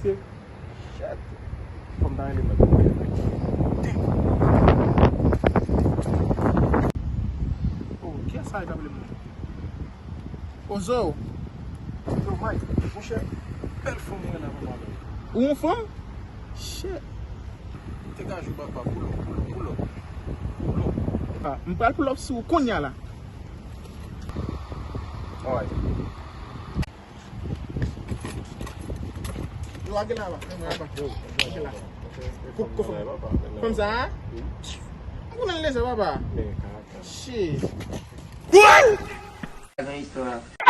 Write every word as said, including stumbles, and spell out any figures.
Shit. Fò m ta rele Mike. Damn. Oh, kiyès sa ki t ap rele m nan? Ozo. Yo, Mike, monchè, bèl fanm mwen la, papa. Ou yon fanm? Shit. Te ka jwe papa, pull up, pull up, pull up. Pull up. Ah, m pral pull up sou ou kounye a la. Alright. Yo, lage la, papa. Lage la, papa. Lage la. Kou-, kou-, fanm sa, a? M konnen l deja, papa. Shit. Nan istwa a.